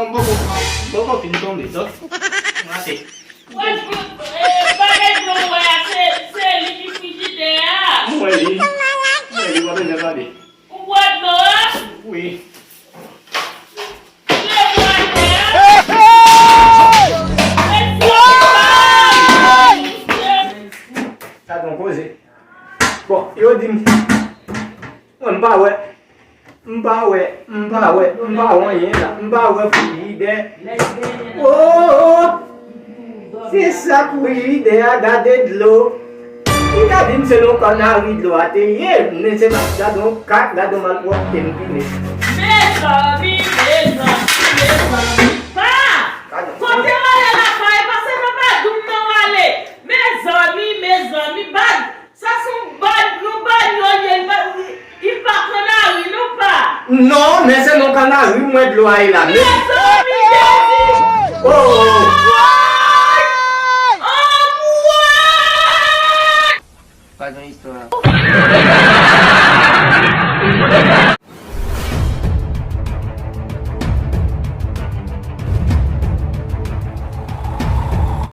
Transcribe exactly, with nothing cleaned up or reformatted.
Mwen poko, mwen poko fin tonbe, dòk. Mwen ate. Wè, eh, bagay dlo wè a, se, se li ki frijidè a. Mwen li. Mwen li, w ap bezwen tande. Ou bwè dlo a? Wi. Dlo bwè a. Sa gon koze. Bon, yo di m, mwen m pa wè. M pa wè, m pa wè, m pa wè anyen la. M pa wè frijidè. Oh, oh, oh. Se sa frijidè a, gade dlo. Li ta di m se nan kannari dlo a te ye. Men se pa, gade yon kat, gade yon malpwòpte m pile. Mezanmi, mezanmi, mezanmi. Pa! Kote w ale la, pa? E pa se nan Badoum non w ale. Mezanmi, mezanmi, Bad. Sa se yon bad, yon banyòl ye, li pa, li pa kannari, non, pa. Non, men se nan kannari m wè dlo a ye la, men. Mezanmi, Jezi! Oh! Anmwey! Anmwey! Pa gen istwa.